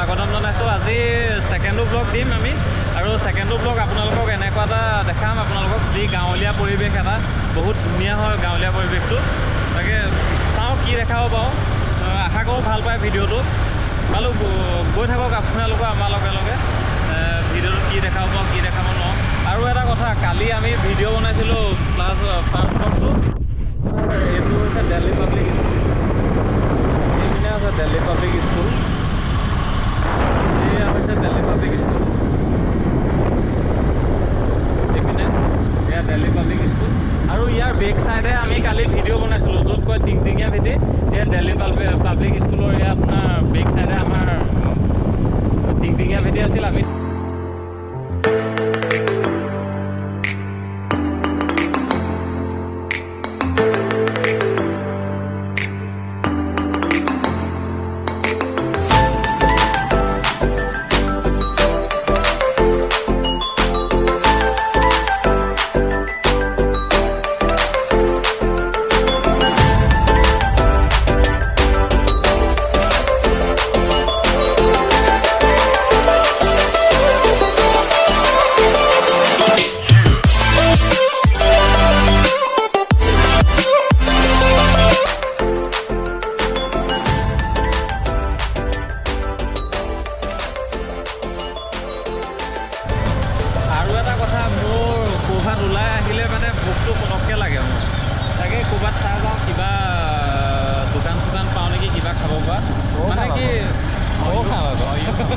স্বাগতম জনাইছোঁ। আজি ছেকেণ্ডটো ব্লগ দিম আমি, আৰু ছেকেণ্ডটো ব্লগ আপোনালোকক এনেকুৱা এটা দেখাম আপোনালোকক, যি গাঁৱলীয়া পৰিৱেশ এটা বহুত ধুনীয়া হয় গাঁৱলীয়া পৰিৱেশটো। তাকে চাওঁ কি দেখাব পাৰোঁ, আশা কৰোঁ ভাল পায় ভিডিঅ'টো। পালোঁ গৈ থাকক আপোনালোকৰ আমাৰ লগে লগে ভিডিঅ'টো কি দেখাব পাৰোঁ কি দেখাব নোৱাৰোঁ। আৰু এটা কথা, কালি আমি ভিডিঅ' বনাইছিলোঁ প্লাছ ফাৰ্ষ্ট ব্লগটো, এইটো হৈছে দিল্লী পাব্লিক স্কুল, এইপিনে আছে দিল্লী পাব্লিক স্কুল, এয়া হৈছে দিল্লী পাব্লিক স্কুল, এইপিনে এয়া দিল্লী পাব্লিক স্কুল। আৰু ইয়াৰ বেক চাইডে আমি কালি ভিডিঅ' বনাইছিলোঁ, য'ত কয় টিংটিঙীয়া ভেটি, এয়া দিল্লী পাব্লিক স্কুলৰ এয়া আপোনাৰ বেক চাইডে আমাৰ টিংটিঙীয়া ভেটি আছিল। আমি ওলাই আহিলে মানে ভোকটো পটককৈ লাগে মোৰ, তাকে ক'ৰবাত চাই যাওঁ কিবা দোকান চোকান পাওঁ নেকি কিবা খাব পৰা, মানে কি ময়ো খাওঁ আকৌ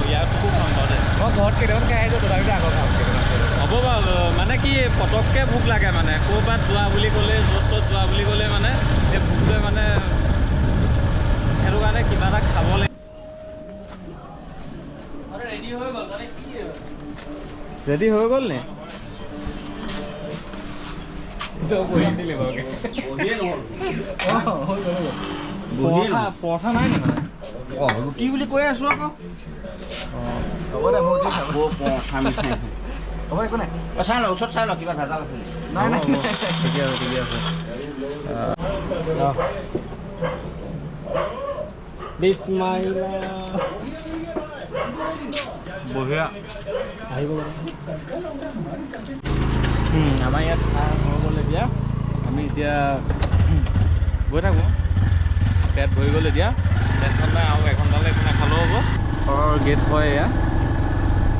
ইয়াত খুব খাম বাৰু দেই, মই ঘৰত কেইটামান খাই আহিছোঁ, তথাপিতো আকৌ খাম হ'ব বাৰু। মানে কি পটককৈ ভোক লাগে, মানে ক'ৰবাত যোৱা বুলি ক'লে, য'ত ত'ত যোৱা বুলি ক'লে মানে এই ভোকটোৱে মানে সেইটো কাৰণে কিবা এটা খাব লাগিব। ৰেডি হৈ গ'ল নি? পৰঠা নাই নি? মানে ৰুটি বুলি কৈ আছো আকৌ। হ'ব একো নাই, চাই ল, ওচৰত চাই ল, কিবা ভেজাল আছে নাই? নাই, ঠিকে আছে, ঠিকে আছে। বঢ়িয়া আহিব। আমাৰ ইয়াত হৈ গ'ল, এতিয়া আমি এতিয়া গৈ থাকোঁ, পেট ভৰি গ'ল এতিয়া, টেনশ্যন নাই আৰু এঘণ্টালৈ একো নাখালেও হ'ব। ঘৰৰ গেট হয় এয়া,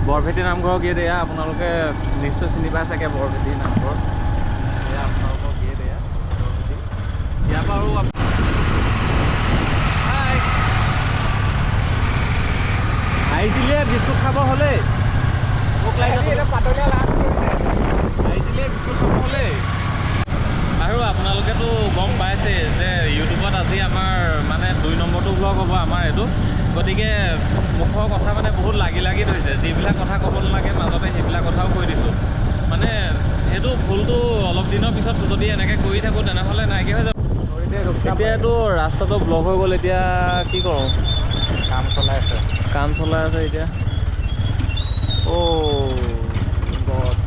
বৰভেটি নামঘৰৰ গেট এয়া, আপোনালোকে নিশ্চয় চিনি পাই চাগে বৰভেটি নামঘৰ, এয়া আপোনালোকৰ গেট এয়া বৰভেটি। ইয়াৰ পৰা আৰু আহিছিলে বিস্কুট খাব হ'লেই ভোক লাগিছে, আহিছিলে বিস্কুট খাব হ'লেই। আৰু আপোনালোকেতো গম পাইছে যে ইউটিউবত আজি আমাৰ মানে 2 নম্বৰটো ব্লগ হ'ব আমাৰ এইটো, গতিকে মুখৰ কথা মানে বহুত লাগি লাগি ধৰিছে, যিবিলাক কথা ক'ব নালাগে মাজতে সেইবিলাক কথাও কৈ দিছোঁ। মানে সেইটো ভুলটো অলপ দিনৰ পিছত যদি এনেকৈ কৰি থাকোঁ তেনেহ'লে নাইকিয়া হৈ যাব। এতিয়াতো ৰাস্তাটো ব্লক হৈ গ'ল, এতিয়া কি কৰোঁ? কাম চলাই আছে, কাম চলাই আছে এতিয়া। অ' গড,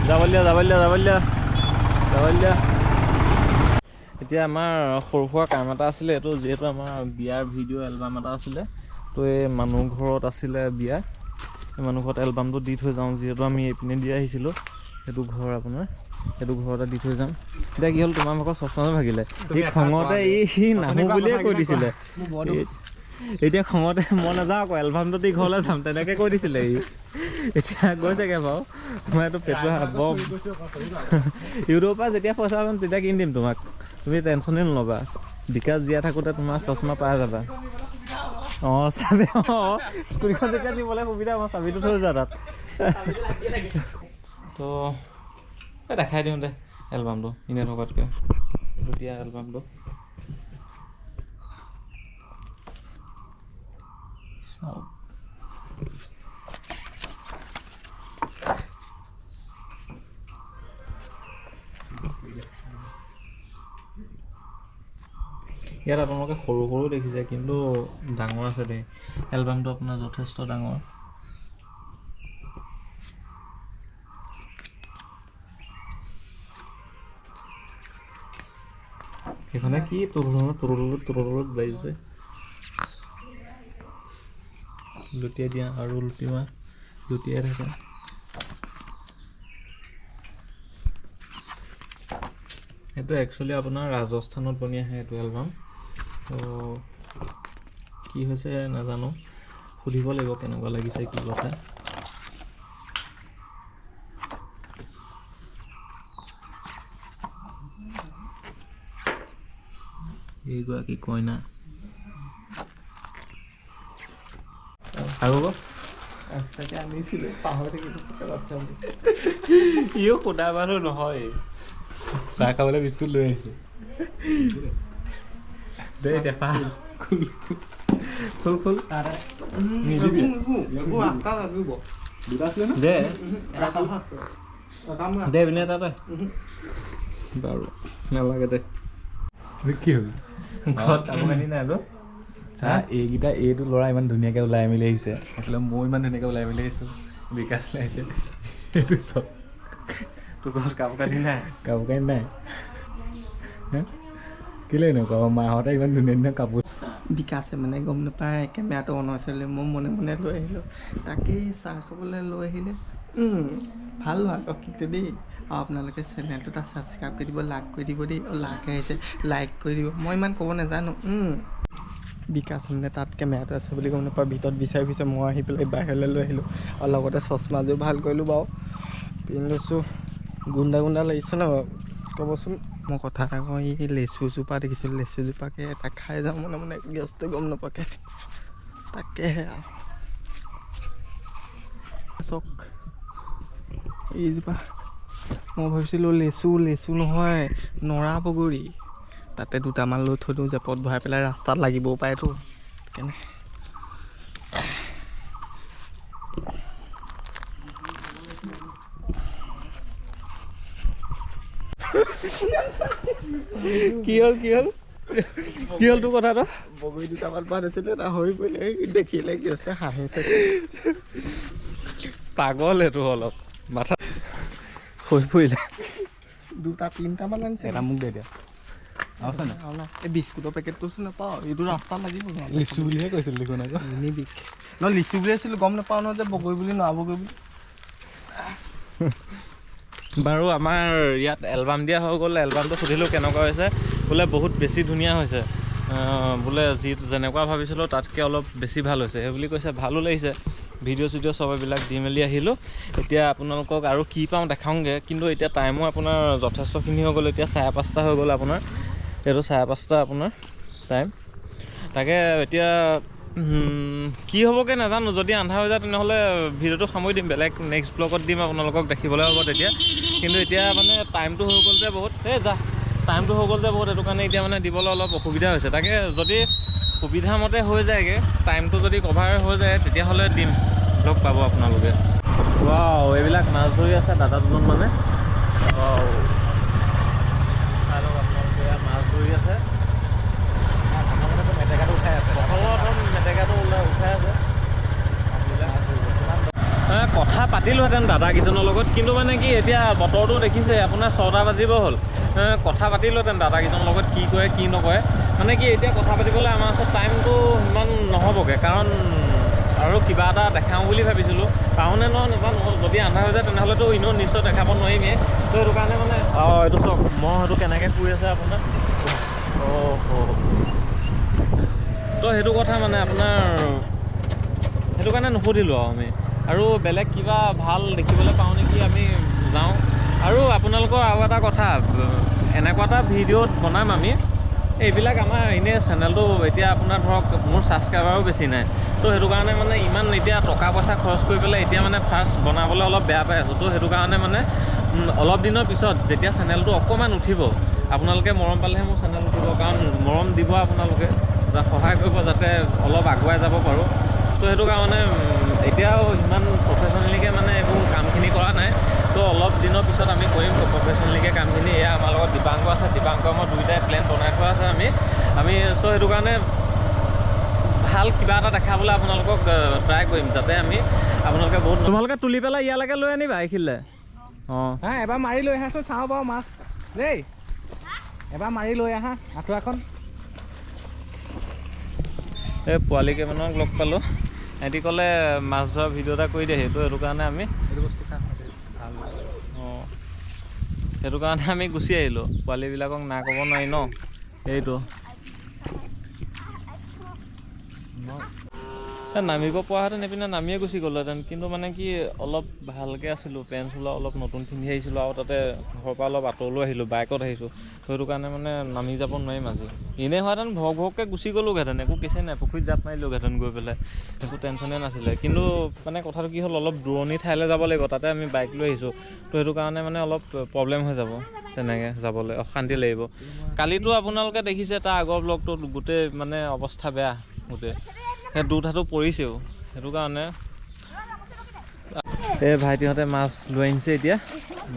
যাবলীয়া যাবলীয়া যাবলীয়া যাবলীয়া। এতিয়া আমাৰ সৰু সুৰা কাম এটা আছিলে, এইটো যিহেতু আমাৰ বিয়াৰ ভিডিঅ' এলবাম এটা আছিলে, তো এই মানুহ ঘৰত আছিলে বিয়া, এই মানুহ ঘৰত এলবামটো দি থৈ যাওঁ, যিহেতু আমি এইপিনে দি আহিছিলোঁ, সেইটো ঘৰ আপোনাৰ, সেইটো ঘৰতে দি থৈ যাম। এতিয়া কি হ'ল, তোমাৰ ভাগৰ চশমাটো ভাগিলে, ই খঙতে ই নাহো বুলিয়ে কৈ দিছিলে, এতিয়া খঙতে মই নাযাওঁ আকৌ এলবামটো দি ঘৰলৈ যাম তেনেকৈ কৈ দিছিলে ই, এতিয়া গৈছেগৈ বাৰু। মই এইটো পেটুৱা বৰ ইউটিউবৰ পৰা যেতিয়া পইচা পাম তেতিয়া কিনি দিম তোমাক, তুমি টেনশ্যনেই নল'বা। বিকাশ জীয়াই থাকোঁতে তোমাৰ চশমা পাই যাবা। অঁ চাবি, অঁ স্কুটিখন যেতিয়া নিবলৈ সুবিধা, মই চাবিটো থৈ যোৱা তাত। তো এই দেখাই দিওঁ দে এলবামটো, এনেই থকাতকৈ এইটো দিয়া এলবামটো। ইয়াত আপোনালোকে সৰু সৰু দেখিছে, কিন্তু ডাঙৰ আছে দেই এলবামটো, আপোনাৰ যথেষ্ট ডাঙৰ। সেইখনে কি তুৰুলত তুৰুলত তুৰুলত বাজিছে। লুটিয়াই দিয়া আৰু লুটিওৱা লুটিয়াই থাকে। এইটো একচুৱেলি আপোনাৰ ৰাজস্থানত বনি আহে এইটো এলবাম। তো কি হৈছে নাজানো, সুধিব লাগিব কেনেকুৱা লাগিছে কি কথা। এইগৰাকী কইনা আৰু ইও সোধা মানুহ নহয়, চাহ খাবলৈ বিস্কুট লৈ আহিছে দেই। দেখা খুল খুল খুল দে দে বিনে এটা তই বাৰু নালাগে দে। কি হ'ল ঘৰত কাপোৰ কানি নাই আৰু এইকেইটা, এইটো ল'ৰা ইমান ধুনীয়াকৈ ওলাই মেলি আহিছে, এইফালে মই ইমান ধুনীয়াকৈ ওলাই মেলি আহিছোঁ, বিকাশ আহিছে, এইটো চব। তোৰ ঘৰত কাপোৰ কানি নাই? কাপোৰ কানি নাই কেলৈ এনেকুৱা? মাহঁতে ইমান ধুনীয়া ধুনীয়া কাপোৰ। বিকাশে মানে গম নাপায় কেমেৰাটো অন হৈছে বুলি, মই মনে মনে লৈ আহিলোঁ, তাকেই চাহ খাবলৈ লৈ আহিলে। ভাল ভাল কিন্তু দেই। আৰু আপোনালোকে চেনেলটো তাত ছাবস্ক্ৰাইব কৰি দিব, লাইক কৰি দিব দেই। লাইক আহিছে, লাইক কৰি দিব। মই ইমান ক'ব নাজানো। বিকাশ মানে তাত কেমেৰাটো আছে বুলি গম নাপায়, ভিতৰত বিচাৰি ফুৰিছে, মই আহি পেলাই বাহিৰলৈ লৈ আহিলোঁ। আৰু লগতে চশমাযোৰ ভাল কৰিলোঁ বাৰু, পিন্ধি লৈছোঁ। গুণ্ডা গুণ্ডা লাগিছে ন বাৰু ক'বচোন। মই কথা এটা কওঁ, এই লেচুজোপা দেখিছিলোঁ, লেচুজোপাকে এটা খাই যাওঁ মানে মানে গেছটো গম নোপোৱাকৈ, তাকেহে আৰু। চাওক এইজোপা, মই ভাবিছিলোঁ লেচু, লেচু নহয় নৰা বগৰী। তাতে দুটামান লৈ থৈ দিওঁ, জেপত ভৰাই পেলাই ৰাস্তাত লাগিবও পাৰেতো, সেইকাৰণে। কি হ'ল কি হ'ল কি হ'ল তোৰ কথাটো? বগৰী দুটামান পোৱা নাছিলোঁ, এটা হৈ পৰিলে, দেখিলে কি হৈছে হাঁহিছে। পাগল এইটো, অলপ মাথা হৈ পৰিলে। দুটা তিনিটামান আনিছে। এটা মোক দে দিয়া। এই বিস্কুটৰ পেকেটটো নাপাওঁ, এইটো ৰাস্তাত লাগিব। লিচু বুলিহে কৈছিল দেখোন আকৌ। নহয় লিচু বুলি আছিলোঁ, গম নাপাওঁ নহয় যে বগৰী বুলি, নৰা বগৰী বুলি। বাৰু আমাৰ ইয়াত এলবাম দিয়া হৈ গ'ল। এলবামটো সুধিলোঁ কেনেকুৱা হৈছে, বোলে বহুত বেছি ধুনীয়া হৈছে, বোলে যি যেনেকুৱা ভাবিছিলোঁ তাতকৈ অলপ বেছি ভাল হৈছে সেই বুলি কৈছে। ভালো লাগিছে, ভিডিঅ' চিডিঅ' চব এইবিলাক দি মেলি আহিলোঁ। এতিয়া আপোনালোকক আৰু কি পাওঁ দেখাওঁগৈ, কিন্তু এতিয়া টাইমো আপোনাৰ যথেষ্টখিনি হৈ গ'ল। এতিয়া 5:30 হৈ গ'ল আপোনাৰ, এইটো 5:30 আপোনাৰ টাইম। তাকে এতিয়া কি হ'বগৈ নাজানো, যদি আন্ধাৰ হৈ যায় তেনেহ'লে ভিডিঅ'টো সামৰি দিম, বেলেগ নেক্সট ব্লগত দিম, আপোনালোকক দেখিবলৈ হ'ব তেতিয়া। কিন্তু এতিয়া মানে টাইমটো হৈ গ'ল যে বহুত, এই যা টাইমটো হৈ গ'ল যে বহুত, সেইটো কাৰণে এতিয়া মানে দিবলৈ অলপ অসুবিধা হৈছে। তাকে যদি সুবিধামতে হৈ যায়গৈ, টাইমটো যদি কভাৰ হৈ যায় তেতিয়াহ'লে দিম, ব্লগ পাব আপোনালোকে। ৱাও, এইবিলাক মাছ ধৰি আছে দাদা দুজন মানে। আপোনালোকে মাছ ধৰি আছে, মেটেকাটো উঠাই আছে। কথা পাতিলোহেঁতেন দাদাকেইজনৰ লগত, কিন্তু মানে কি এতিয়া বতৰটো দেখিছে আপোনাৰ 6টা বাজিব হ'ল। কথা পাতিলোহেঁতেন দাদাকেইজনৰ লগত কি কৰে কি নকৰে, মানে কি এতিয়া কথা পাতিবলৈ আমাৰ ওচৰত টাইমটো সিমান নহ'বগৈ, কাৰণ আৰু কিবা এটা দেখাওঁ বুলি ভাবিছিলোঁ, পাওঁনে ন নাজানো। যদি আন্ধাৰ হৈ যায় তেনেহ'লেতো এনেও নিশ্চয় দেখাব নোৱাৰিমেই, তো সেইটো কাৰণে মানে অঁ এইটো চাওক মহ সেইটো কেনেকৈ শুই আছে আপোনাৰ। অ' তো সেইটো কথা মানে আপোনাৰ সেইটো কাৰণে নুসুধিলোঁ আৰু আমি। আৰু বেলেগ কিবা ভাল দেখিবলৈ পাওঁ নেকি আমি যাওঁ। আৰু আপোনালোকৰ আৰু এটা কথা, এনেকুৱা এটা ভিডিঅ'ত বনাম আমি, এইবিলাক আমাৰ এনেই চেনেলটো এতিয়া আপোনাৰ ধৰক মোৰ ছাবস্ক্ৰাইবাৰো বেছি নাই, তো সেইটো কাৰণে মানে ইমান এতিয়া টকা পইচা খৰচ কৰি পেলাই এতিয়া মানে ফাৰ্ষ্ট বনাবলৈ অলপ বেয়া পাই আছোঁ। তো সেইটো কাৰণে মানে অলপ দিনৰ পিছত যেতিয়া চেনেলটো অকণমান উঠিব, আপোনালোকে মৰম পালেহে মোৰ চেনেল উঠিব, কাৰণ মৰম দিব আপোনালোকে, সহায় কৰিব যাতে অলপ আগুৱাই যাব পাৰোঁ। তো সেইটো কাৰণে এতিয়াও ইমান প্ৰফেচনেলিকৈ মানে এইবোৰ কামখিনি কৰা নাই, তো অলপ দিনৰ পিছত আমি কৰিম প্ৰফেচনেলিকৈ কামখিনি। এয়া আমাৰ লগত দীপাংক আছে, দীপাংক মই দুয়োটাই প্লেন বনাই থোৱা আছে আমি আমি চ' সেইটো কাৰণে ভাল কিবা এটা দেখাবলৈ আপোনালোকক ট্ৰাই কৰিম, যাতে আমি আপোনালোকে বহুত তোমালোকে তুলি পেলাই ইয়ালৈকে লৈ আনিবা এইখিনিলৈ। অঁ হা, এবাৰ মাৰি লৈ আহাচোন, চাওঁ বাৰু মাছ দেই, এবাৰ মাৰি লৈ আহা আঁঠুৱাখন। এই পোৱালি কেইমানক লগ পালোঁ, সিহঁতি ক'লে মাছ ধৰা ভিডিঅ' এটা কৰি দিয়ে, সেইটো কাৰণে আমি অঁ সেইটো কাৰণে আমি গুচি আহিলোঁ। পোৱালিবিলাকক না ক'ব নোৱাৰি ন। এইটো নামিব পৰাহেঁতেন এইপিনে নামিয়ে গুচি গ'লোহেঁতেন, কিন্তু মানে কি অলপ ভালকৈ আছিলোঁ, পেণ্ট চোলা অলপ নতুন পিন্ধি আহিছিলোঁ আৰু তাতে ঘৰৰ পৰা অলপ আঁতৰলৈ আহিলোঁ, বাইকত আহিছোঁ, সেইটো কাৰণে মানে নামি যাব নোৱাৰিম আজি। এনেই হোৱাহেঁতেন ভক ভককৈ গুচি গ'লোগেহেঁতেন, একো কেছেই নাই, পুখুৰীত জাপ মাৰিলোগেহেঁতেন গৈ পেলাই, একো টেনশ্যনেই নাছিলে। কিন্তু মানে কথাটো কি হ'ল, অলপ দূৰণি ঠাইলৈ যাব লাগিব, তাতে আমি বাইক লৈ আহিছোঁ, তো সেইটো কাৰণে মানে অলপ প্ৰব্লেম হৈ যাব তেনেকৈ যাবলৈ, অশান্তি লাগিব। কালিতো আপোনালোকে দেখিছে তাৰ আগৰ ব্লগটোত গোটেই মানে অৱস্থা বেয়া, গোটেই সেই দুটাটো পৰিছেও, সেইটো কাৰণে। এই ভাইটিহঁতে মাছ লৈ আনিছে, এতিয়া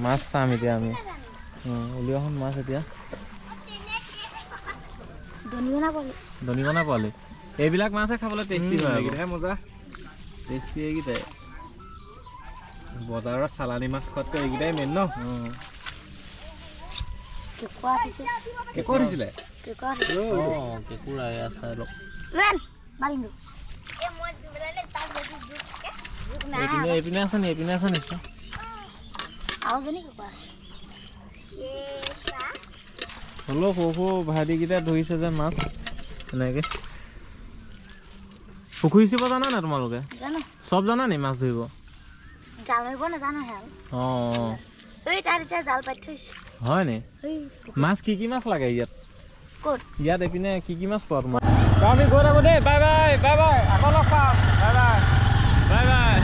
মাছ চাম এতিয়া আমি। উলিওৱাখন মাছ এতিয়া দনিকণা পোৱালি, এইবিলাক মাছহে খাবলৈ টেষ্টি হয়, এইকেইটাহে মজা, টেষ্টি এইকেইটাই। বজাৰৰ চালানী মাছ খোৱাতকৈ এইকেইটাই মেইন ন। কেঁকুৰা উঠিছিলে? অঁ কেঁকুৰা, এয়া চাই লওক। এইপিনে আছে নি? এইপিনে আছে নিশ্চয়। হ'লেও সৰু সৰু ভাইটিকেইটা ধৰিছে যে মাছ তেনেকে। পুখুৰী সিঁচিব জানা নাই তোমালোকে? চব জানা নি মাছ ধৰিব? অঁ হয় নি? মাছ কি কি মাছ লাগে ইয়াত? ইয়াত এইপিনে কি কি মাছ পোৱা তোমাৰ? আমি গৈ থাকোঁ দেই, বাই বাই, বাই বাই, আকৌ লগ পাম, বাই বাই, বাই বাই।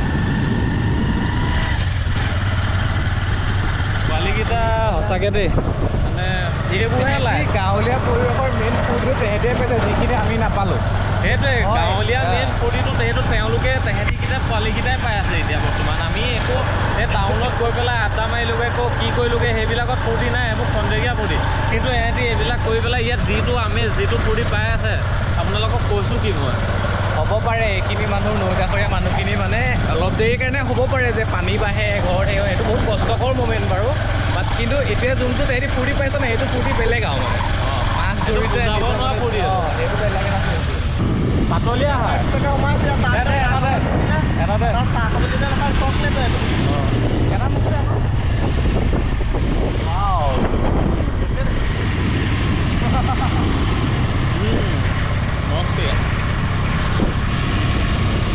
পোৱালিকেইটা সঁচাকৈ দেই, মানে এইবোৰহে লাগে গাঁৱলীয়া পৰিৱেশৰ মেইন ফূৰ্তিটো তেহেঁতিয়ে পাইছে, যিখিনি আমি নাপালোঁ। সেইটোৱে গাঁৱলীয়া মেইন ফূৰ্তিটো সেইটো তেওঁলোকে তেহেঁতিকেইটা পোৱালিকেইটাই পাই আছে এতিয়া বৰ্তমান। আমি একো এই টাউনত গৈ পেলাই আড্ডা মাৰিলোগৈ, একো কি কৰিলোগৈ সেইবিলাকত ফূৰ্তি নাই, সেইবোৰ খন্তেকীয়া ফূৰ্তি। কিন্তু এহেঁতি এইবিলাক কৰি পেলাই ইয়াত যিটো আমি যিটো ফূৰ্তি পাই আছে, আপোনালোকক কৈছোঁ কি মই। হ'ব পাৰে এইখিনি মানুহ নৈ কাষৰীয়া মানুহখিনি মানে অলপ দেৰিৰ কাৰণে হ'ব পাৰে যে পানী বাঢ়ে ঘৰত, সেইটো বহুত কষ্টকৰ মুমেণ্ট বাৰু, বাট কিন্তু এতিয়া যোনটো তেহেঁতি ফূৰ্তি পাইছে ন, সেইটো ফূৰ্তি বেলেগ আৰু মানে মাছ ধৰিছে সেইটো বেলেগ এটা ফূৰ্তি। পাতলীয়া হয়।